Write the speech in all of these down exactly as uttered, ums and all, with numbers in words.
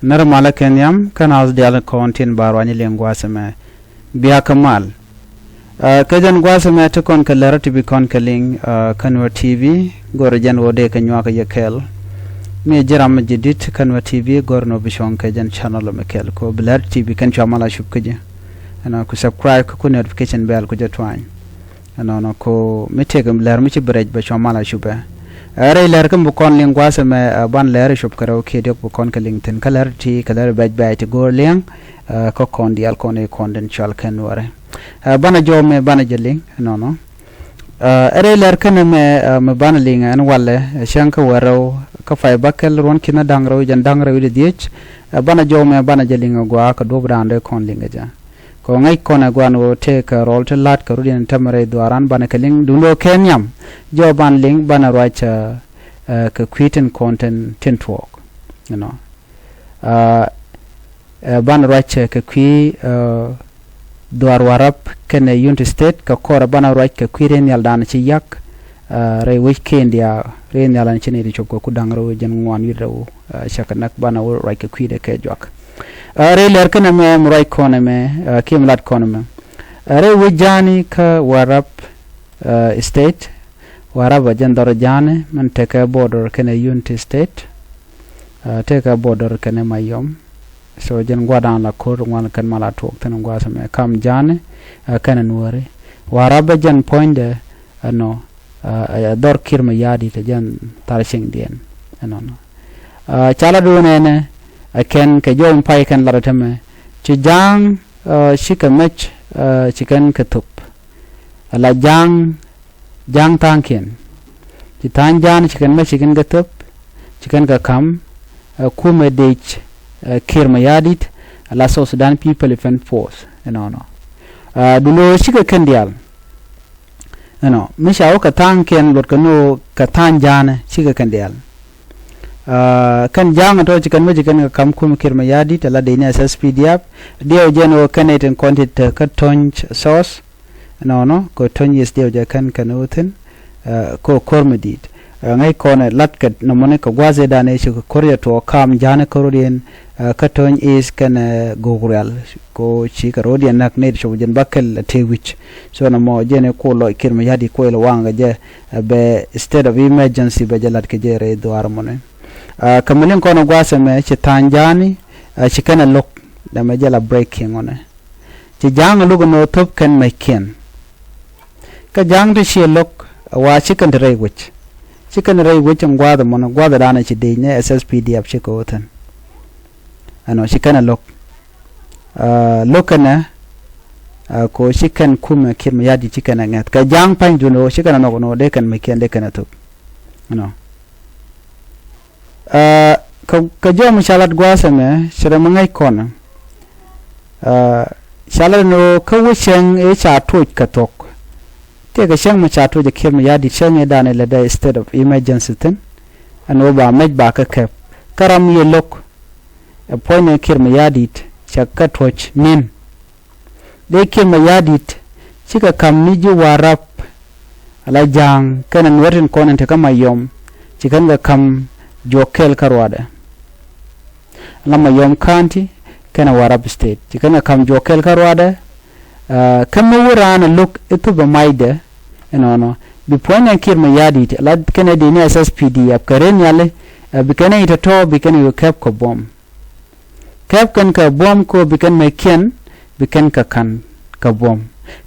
Nɛrɛ malä kɛ nhiam kä naath diaal kɔn tin ba ruany liŋ gua̱a̱th ɛmɛ. Bia kä mal. Kä jɛn gua̱a̱th ɛmɛ ti kɔn kɛ lɛr ti bi kɔn kɛ liŋ kä Nuer T V, go̱rɛ jɛn ɣöö dee kɛ nyuak yɛ kɛɛl. Mi ji̱ ram mi ji̱ di̱t kä Nuer T V, go̱rɛ nɔ bi cuɔ̱ŋ kɛ jɛn channel ɛmɛ kɛɛl kɛ ɣöö bi lɛr ti bi kɛn cua mal a cup kä ji̱. Ɛnɔ ku subscribe kä ku notification bell ku jɛ tuany. Ɛnɔnɔ ko mi tëëk lɛr mi ci bi rɛc bɛ cua mal a cupɛ. Ɛ rɛy lɛr kä mi bi kɔn liŋ gua̱a̱th ɛmɛ, ɛ ban lɛr cup kɛ rɛw kiɛ diɔk bi kɔn kɛ liŋ thi̱n kä lɛr ti kɛ lɛr bɛc bɛc ti go̱o̱r liɛŋ. Kä kɔn diaal kɔn i̱ kɔn den cual kɛn wärɛ. Ɛ banɛ jɔw mɛ banɛ jɛ liŋ ɛnɔnɔ. Ɛ rɛy lɛr kɛn ɛmɛ mi banɛ liŋ ɛn walɛ ɛ cäŋ kä wär rɛw kä pay bäkɛl ruɔ̱n ki̱n da̱ŋ rɛw jɛn da̱ŋ rɛw i̱ di dhiec. Ɛ banɛ jɔw mɛ banɛ jɛ liŋ ɛ gua̱a̱ kɛ duɔ̱p da̱a̱n dee kɔn liŋ ɛ jɛ. Kɛ ɣöö ŋäc kɔn ɛ gua̱n ɣöö tëëkɛ rɔl ti la̱t kɛ rut in täämɛ rɛy dhuaaran banɛ kɛ liŋ duundɛ ɣöö kɛ nhiam. Jɔw ban liŋ banɛ ruac kɛ kui̱ tin kɔn tin tin tuɔɔk. Ɛnɔ ɛ banɛ ruac kɛ kui̱ dhuaar Warap kɛnɛ Unity State kɛ kɔrɛ banɛ ruac kɛ kui̱ rɛy nhial da̱a̱n ci yak. Rɛy wec ken diaal rɛy nhial an ci nɛy ti cop kɛ ku da̱ŋ rɛw jɛn ŋuan wi̱i̱ rɛw. Cakɛ näk banɛ wä ruac kɛ kui̱dɛ kɛ juak. Rɛy lɛr kɛn ɛmɛ mi ruac kɔn ɛmɛ kiɛ mi lat kɔn ɛmɛ. Rɛy wec ja̱a̱ni kä Warap State. Warap a jɛn dhɔr ja̱a̱ni min tekɛ border kɛnɛ Unity State. Tekɛ border kɛnɛ Mayom. So jɛn gua̱dan la ko̱r ŋuan kɛn mal a tuɔɔk thi̱n gua̱a̱th ɛmɛ kam ja̱a̱ni kɛnɛ Nuääri. Warap a jɛn puɔ̱nydɛ ɛnɔ ɛ dhɔr Kiir Mayardit ɛ jɛn thar cieŋdiɛn. Ɛnɔnɔ ca la duun ɛnɛ ɛ kɛn kɛ jɔw mi pay kɛn lat ɛ tämɛ ci ja̱a̱ŋ cikɛ mɛc ci kɛn kɛ thöp. Ala ja̱a̱ŋ ja̱a̱ŋ tha̱a̱ŋkiɛn ci tha̱a̱ŋ ja̱a̱n ci kɛn mɛc ci kɛn kɛ thöp ci kɛn kɛ ka̱m. Ɛ kumɛ dec Kiir Mayardit ala South Sudan People Defense Force. Ɛnɔnɔ duundɛ ɣöö cikɛ kɛn diaal. Ɛnɔ mi ca wä kɛ tha̱a̱ŋkiɛn luɔt kɛ ni ɣöö kɛ tha̱a̱ŋ ja̱a̱nɛ cikɛ kɛn diaal. Kɛn ja̱a̱ŋ tɔ̱ ci kɛn mi ci kɛn kɛ ka̱m kumɛ Kiir Mayardit ala dec ni S S P D F. Diɛw jɛn ɣöö kɛn nɛy tin kɔn ti te kä Töny South. Ɛnɔnɔ kɛ Töny East diɛw jɛ kɛn kɛn ɣöö thi̱n. Kɛ ko̱r mi di̱i̱t ŋäc kɔn ɛ latkɛ nɔmɔni kɛ gua̱a̱th ëëdan ëë ci kɛ ko̱r jɛ tuɔɔk ka̱a̱m ja̱a̱ni kä ro̱diɛn. Kä Töny East kɛnɛ Gogrial ko ci kɛ ro̱diɛn näk nɛy ti cop jɛn bäkɛl a tëë wi̱c. So nɔmɔ jɛn ɛ kuɔ lɔc Kiir Mayardit kuɔ ilɛ waŋ kɛ jɛ. Bɛ state of emergency bɛ jɛ lat kɛ jɛ rɛy dhuaar mɔni. Kɛ mi liŋ kɔn ɛ gua̱a̱th ɛmɛ ci tha̱a̱ŋ ja̱a̱ni ci kɛn ɛ lo̱k. Dɛmɛ jɛ la breaking ɔnɛ ci ja̱a̱ŋ ɛ lo̱k ɛn ɣöö thöp kɛn mɛckiɛn. Kä ja̱a̱ŋ ti ciɛ lo̱k ɛ wa ci kɛn ti rɛy wec. Ci kɛn rɛy wec in gua̱a̱th ɛmɔnɔ gua̱a̱th ɛ da̱a̱n ɛ ci dec ni S S P D F ci kɛ ɣöö thi̱n. Ɛnɔ ci kɛn ɛ lo̱k lo̱k kɛnɛ. Ko ci kɛn kumɛ Kiir Mayardit ci kɛn ɛ ŋɛth kɛ ja̱a̱ŋ pa̱ny duundɛ ɣöö ci kɛn ɛ nɔk ɛn ɣöö dee kɛn mɛckiɛn dee kɛn ɛ thöp. Ɛnɔ kɛ jɔw mi ca lat gua̱a̱th ɛmɛ ci rɛ mi ŋäc kɔn. Ca lat ɛn ɣöö kä wä cäŋ ëë ca tuɔc kɛ thuɔ̱k. Tëëkɛ cäŋ mi ca tuɔc ɛ Kiir Mayardit cäŋ ëëdan ɛ lätdɛ state of emergency thi̱n. Ɛn ɣöö ba mɛc ba kä kɛp kä ram yɛ lo̱k. Ɛ puɔ̱nydɛ Kiir Mayardit cɛ kɛ tuɔ̱c ni̱n. Dee Kiir Mayardit cikɛ ka̱m ni ji̱ Warap. Ala ja̱a̱ŋ kɛnɛ Nuäär tin kɔn in te kä Mayom ci kɛn kɛ ka̱m juɔk kɛl kä ruaadɛ. Ala Mayom County kɛnɛ Warap State ci kɛn kɛ ka̱m juɔk kɛl kä ruaadɛ. Kä mi wä raan ɛ lo̱k i̱ thöp ɛ macdɛ. Ɛnɔnɔ bi puɔ̱nydɛ Kiir Mayardit ala kɛnɛ dec ni S S P D F kɛ ren nhiali. Bi kɛn i̱ tɔ̱tɔ̱ bi kɛn i̱ kɛp kɛ buɔ̱m. Kɛp kɛn kɛ buɔ̱m ko bi kɛn mɛckiɛn bi kɛn kɛ ka̱n kɛ buɔ̱m.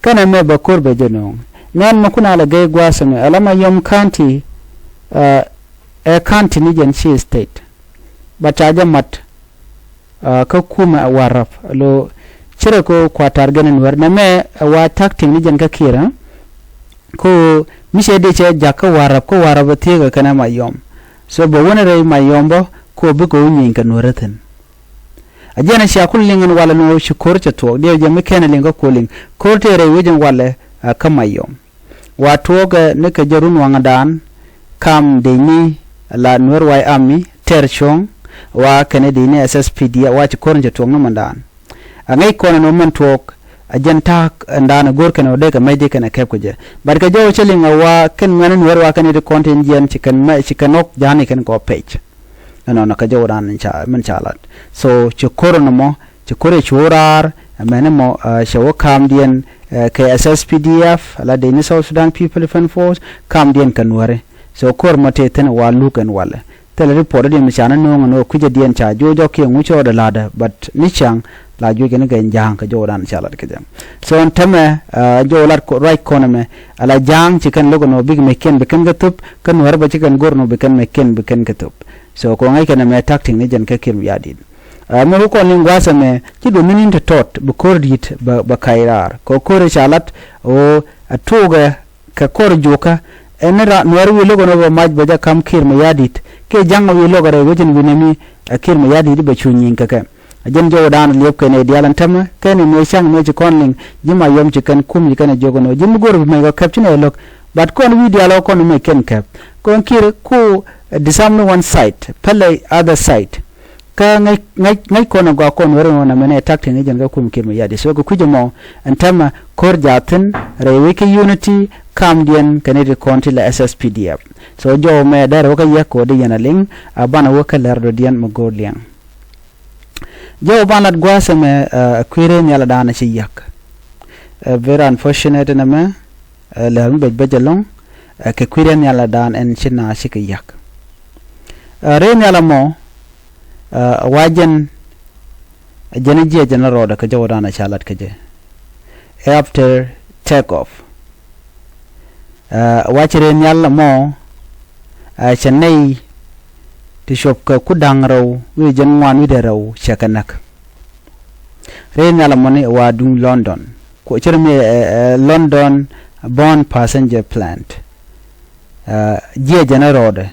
Kɛn ɛmɛ bɛ ko̱r bɛ jɛ nööŋ nɛn mɛ kun a lɛ gɛy gua̱a̱th ɛmɛ ala Mayom County. Ɛ county ni jɛn ci state. Ba ca jɛ mat kä kumɛ ɛ Warap lo cirɛ ko kua tar gɛn in wär nɛmɛ ɛ wa tactic ni jɛn kä Kiir. Ko mi cɛ dee cɛ jak kä Warap kä Warap ɛ thiek ɛ kɛn ɛ Mayom. So bɛ wänɛ rɛy Mayom bä ko bikɛ wä nyieeny kɛ Nuäärä thi̱n. A jiɛn a cia kul liŋ ɛn walɛ ni ɣöö ci ko̱r cɛ thuɔɔk diɛw jɛ mi kɛn ɛ liŋ kä kuɔl liŋ ko̱r tëë rɛy wec ɛn walɛ. Kä Mayom wa tuɔɔkɛ ni kɛ jɛ run waŋdan. Kam dec ni la Nuer White Army tɛr cuɔ̱ŋ wa kɛn ɛ dec ni S S P D F wa ci ko̱r in cɛ thuɔɔk ni mɛndan. A ŋäc kɔn ɛn ɣöö mɛn tuɔɔk a jɛn ta̱a̱k ɛndan ɛ go̱r kɛn ɛ ɣöö dee kɛ mɛc dee kɛn ɛ kɛp kɛ jɛ. But kɛ jɔw cä liŋ ɛ wa kɛn ŋuɛ̈ni Nuer wa kɛn iti kɔn tin jiɛn ci kɛn mɛ ci kɛn ɣɔ̱k ja̱a̱ni kɛn kɔ pɛc. Ɛnɔnɔ kɛ jɔwdan in ca, min ca lat. So ci ko̱r nɔmɔ, ci ko̱r ɛ cu raar, ɛmɛni mɔ, ah, cɛ wä ka̱a̱mdiɛn, eh, kɛ S S P D F, ala dee ni South Sudan People Defense Force, ka̱a̱mdiɛn kɛ Nuääri. So ko̱r mɔ tëë thi̱n wa luk ɛn walɛ. Thilɛ report diɛn mi ca ni no̱o̱ŋ ɛn ɣöö kui̱cädiɛn ca juɔc ɔ kiɛ ŋucä ɔ dee la̱tdä, but ni cäŋ la juɔc ɛn kɛ Ja̱a̱ŋ kɛ jɔwdan ca lat kɛ jɛ. So ɛn tämɛ, ah, jɔw lat kɔ-, ruac kɔn ɛmɛ, ala Ja̱a̱ŋ ci kɛn lo̱k ɛn ɣöö bikɛ mɛckiɛn bi kɛn kɛ thöp, kä Nuäär bä ci kɛn go̱r ɛn ɣöö bi kɛn mɛckiɛn bi kɛn kɛ thöp. So kɛ ɣöö ŋäc kɛn ɛmɛ tactic ni jɛn kä Kiir Mayardit. Ah, mi wä kɔn liŋ gua̱a̱th ɛmɛ, ci duɔ̱m mi ni̱n ti tɔt bi ko̱r di̱i̱t bɛ, bɛ kac raar. Kɛ ɣöö ko̱r ca lat ɣöö a tuukɛ kɛ kɔr jukä. Ɛn ni ra-, Nuäär wi̱i̱ lo̱k ɛn ɣöö bɛ mac bɛ jɛ ka̱m Kiir Mayardit. Kiɛ Ja̱ŋ wi̱i̱ lo̱k ɛ rɛy wecin wi̱i̱ nɛmi, ɛ Kiir Mayardit bɛ cu nyi̱i̱ŋ kɛ kɛ. Ɛ jɛn jɔwdan liɛpkɛ nɛy diaal ɛn tämɛ, kɛn ɛ mëë cäŋ mëë ci kɔn liŋ, ji̱ Mayom ci kɛn kum ci kɛn ɛ jiök ɛn ɣöö ji̱ mi go̱o̱r bi mɛc kɔ kɛp ci nɛy lo̱k. But kɔn wi̱i̱ diaal ɔ kɔn mɛc kɛn kɛp. Kɔn Kiir ku, eh, disarm ni one side, pälɛ other side. Kä ŋäc, ŋäc, ŋäc kɔn ɛ gɔaa kɔn weri ŋuɔ̱n ɛmɛnɛ tactic ni jɛn kä kum Kiir Mayardit. So kɛ kui̱c ɛmɔ, ɛn tämɛ ko̱r jaathin, rɛy wec kä unity, ka̱a̱mdiɛn, kɛ ni ti kɔn ti la S S P D F. So jɔw mɛ dɛr wä kä yɛk kɛ wä di yɛn a liŋ, a banɛ wä kä lɛr dɔ̱diɛn mɛ go̱o̱r liɛŋ. Jɔw ban lat gua̱a̱th ɛmɛ, eh, kui̱ rɛy nhial a da̱a̱n a ci yäk. Eh, very unfortunate ɛn ɛmɛ, eh, lɛr mi bec bec ɛlɔ̱ŋ, eh, kɛ kui̱ rɛy nhial a da̱a̱n ɛn ci na cikɛ yäk. Eh, rɛy nhial ɛmɔ, eh, wa jɛn, jɛn jiɛc jɛn rɔɔdɛ kɛ jɔwdan a ca lat kɛ jɛ. After take off. Eh, wa ci rɛy nhial ɛmɔ, eh, cɛ nɛy ti cuɔp kɛ ku da̱ŋ rɛw wi̱cdɛ jiɛn ŋuan wi̱cdɛ rɛw cɛ kɛ näk. Rɛy nhial ɛmɔ ni wa duŋ London. Ku cɛ rɛ mi, eh, eh, London bound passenger plane. Eh, jiɛ jɛn rɔɔdɛ.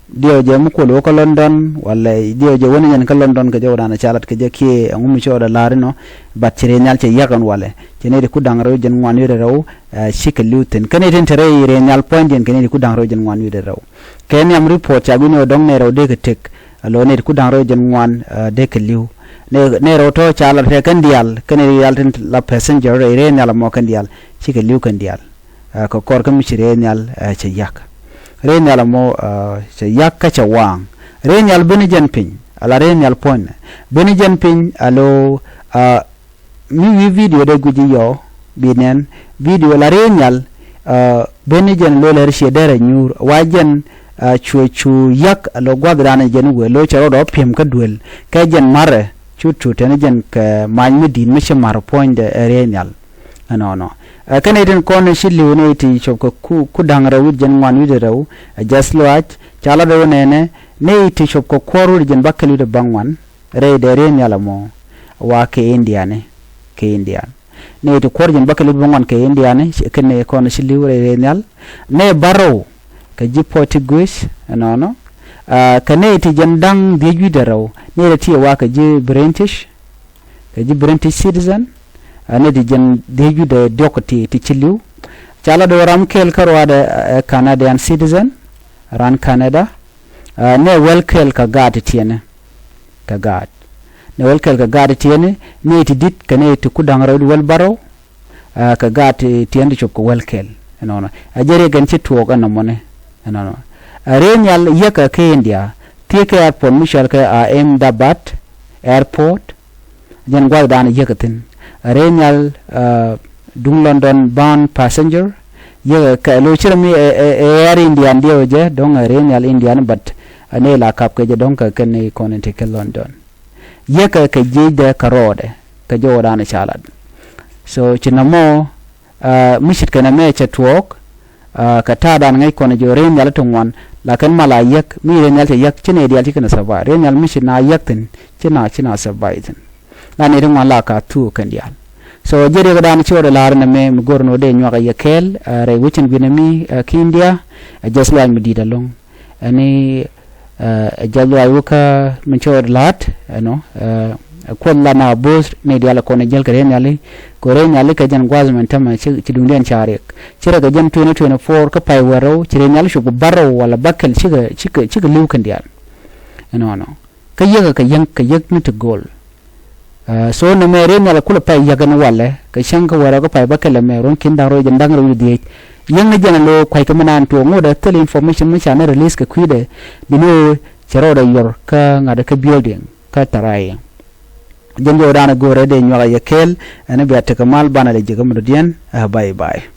Diɛw jɛ mi kuɔl wä kä London, walɛ diɛw jɛ wä ni jɛn kä London kɛ jɔwdan a ca lat kɛ jɛ kiɛ ɛŋu mi cɔɔdɛ la̱r inɔ, but ci rɛy nhial cɛ yäk ɛn walɛ. Cɛ nɛy ti ku da̱ŋ rɛw jiɛn ŋuan wi̱cdɛ rɛw, eh, cikɛ li̱w thi̱n. Kä nɛy tin te rɛy rɛy nhial puɔ̱nydiɛn kɛ nɛy ti ku da̱ŋ rɛw jiɛn ŋuan wi̱cdɛ rɛw. Kɛ nhiam report ca gui̱n ɣöö dɔ̱ŋ nɛy rɛw dee kɛ tëk, alo nɛy ti ku da̱ŋ rɛw jiɛn ŋuan, eh, dee kɛ li̱w. Nɛy, nɛy rɛw tɔ̱ ca lat rɛ kɛn diaal, kɛn diaal tin la passenger rɛy rɛy nhial ɛmɔ kɛn diaal, cikɛ li̱w kɛn diaal. Eh, kɛ kɔr kä mi ci rɛy nhial, eh, cɛ yäk. Rɛy nhial ɛmɔ, eh, cɛ yäk kä cɛ waaŋ. Rɛy nhial beni jɛn piny, ala rɛy nhial puɔ̱nynɛ. Beni jɛn piny, alo, eh, mi wi̱i̱ video dee guic i̱ yɔ, bi nɛn, video la rɛy nhial, eh, beni jɛn lo lɛr ciɛ derɛ nyuur, wa jɛn, eh, cuɛ cu yäk, alo gua̱thdan jɛn wëë, lo cɛ rɔɔdɛ ɔ pi̱em kä duël, kɛ jɛn marɛ, cut cut tɛn jɛn kɛ mac mi di̱i̱t mi ci mar puɔ̱nydɛ ɛ rɛy nhial. Ɛnɔnɔ. Ɛ kɛn itin kɔn ci li̱w ni iti cop kɛ ku, ku da̱ŋ rɛw wi̱c jɛn ŋuan wi̱c rɛw, ɛ jɛth luaac, ca lat rɛw nɛnɛ, ni iti cop kɛ kuɔr wi̱c jɛn bakɛl wi̱c baŋ ŋuan, rɛy dɛ rɛy nhial ɛmɔ, wa kɛ India ni, kɛ India. Ni iti kuɔr jɛn bakɛl wi̱c baŋ ŋuan kɛ India ni, kɛn ni kɔn ci li̱w rɛy rɛy nhial. Ni bärɔw, kɛ ji̱ Portuguese, ɛnɔnɔ. Ɛ kɛ ni iti jɛn da̱ŋ dhiec wi̱c dɛ rɛw, ni iti ti wa kɛ ji̱ British, kɛ ji̱ British citizen, ɛ, ni ti jɛn dhiec wi̱cdɛ diɔ̱k ti, ti ci li̱w. Ca la do̱ ram kɛl kä ruaadɛ, ɛ, Canadian citizen, ran Canada, ɛ, ni wäl kɛl kɛ gaat ti tiɛni, kɛ gaat. Ni wäl kɛl kɛ gaat ti tiɛni, ni ti di̱t kɛ ni ti ku da̱ŋ rɛw di wäl bärɔw, ɛ, kɛ gaat ti tiɛni ti cop kɛ wäl kɛl. Ɛnɔnɔ. Ɛ jɛ riɛk ɛn ci tuɔɔk ɛn nɔmɔni. Ɛnɔnɔ. Ɛ rɛy nhial yäkä kɛ India, thiekä airport mi cɔal kɛ Ahmedabad airport, jɛn gua̱thdan yäkä thi̱n. Ɛ rɛy nhial, ɛ, duŋ London bound passenger, yäkä kɛ lo cirɛ mi ɛ, ɛ, ɛ Air Indian diɛw jɛ, dɔ̱ŋ ɛ rɛy nhial Indian, but ɛ ni la kap kɛ jɛ dɔ̱ŋ kɛ kɛn ni kɔn in ti kɛ London. Yäkä kɛ jiecdɛ kɛ rɔɔdɛ, kɛ jɔwdan ca lat. So, ci nɔmɔ, ɛ, mi ce̱tkɛ nɛmɛ cɛ tuɔɔk, ɛ, kɛ ta̱a̱dan ŋäc kɔn jɛ rɛy nhial ti ŋuan, lakin mal a yäk, mi rɛy nhial cɛ yäk, ci nɛy diaal ci kɛn a survive. Rɛy nhial mi ci na yäk thi̱n, ci na, ci na survive thi̱n. La nɛy ti ŋuan la ka thuuk kɛn diaal. So, jɛ riɛkdan ci ɣɔt ɛ la̱r nɛmɛ, mi go̱r ni ɣöö dee nyuak a yɛ kɛɛl, ɛ, rɛy wecin gui̱n ɛmi, ɛ, kä India, ɛ, jɛth luaac mi di̱i̱t ɛlɔ̱ŋ. Ɛni, ɛ, ɛ jɛth luaac wä kä min cɛ ɣöö la̱t, ɛnɔ, ɛ, ɛ kuoth la na bo̱o̱th ni diaal kɔn ɛ jäl kɛ rɛy nhiali, kɛ rɛy nhiali kɛ jɛn gua̱a̱th min tämɛ ci, ci duŋdiɛn ca riɛk. Ci rɛ kɛ jɛn twenty twenty-four kä pay wä rɛw, ci rɛy nhiali cop kɛ bärɔw wala bäkɛl cikɛ, cikɛ, cikɛ li̱w kɛn diaal. Ɛnɔnɔ. Kä yäkä kɛ yäŋ, kɛ yäk ni ti go̱o̱l. Ɛ, so nɛmɛ rɛy nhial kulɛ pay yäk ɛn walɛ, kɛ cäŋ kä wärä kä pay bäkɛl ɛmɛ, ruɔ̱n ki̱n da̱ŋ rɛw jɛn da̱ŋ rɛw wi̱cdɛ dhiec. Yäŋ ni jɛn ɛ lo̱o̱ kua̱c kä mi naan tuɔɔk ŋot ɛ thil information mi ca ni release kɛ kui̱dɛ, bi ni ɣöö cɛ rɔɔdɛ yuɔr kä ŋa̱t kä building kä tɛ̈rɛy. Jɛn jɔwdan ɛ go̱o̱rɛ dee nyuak a yɛ kɛɛl. Ɛn bia tekɛ mal banɛ lɛ ji̱ kä mi dɔ̱diɛn. Ɛ bye bye.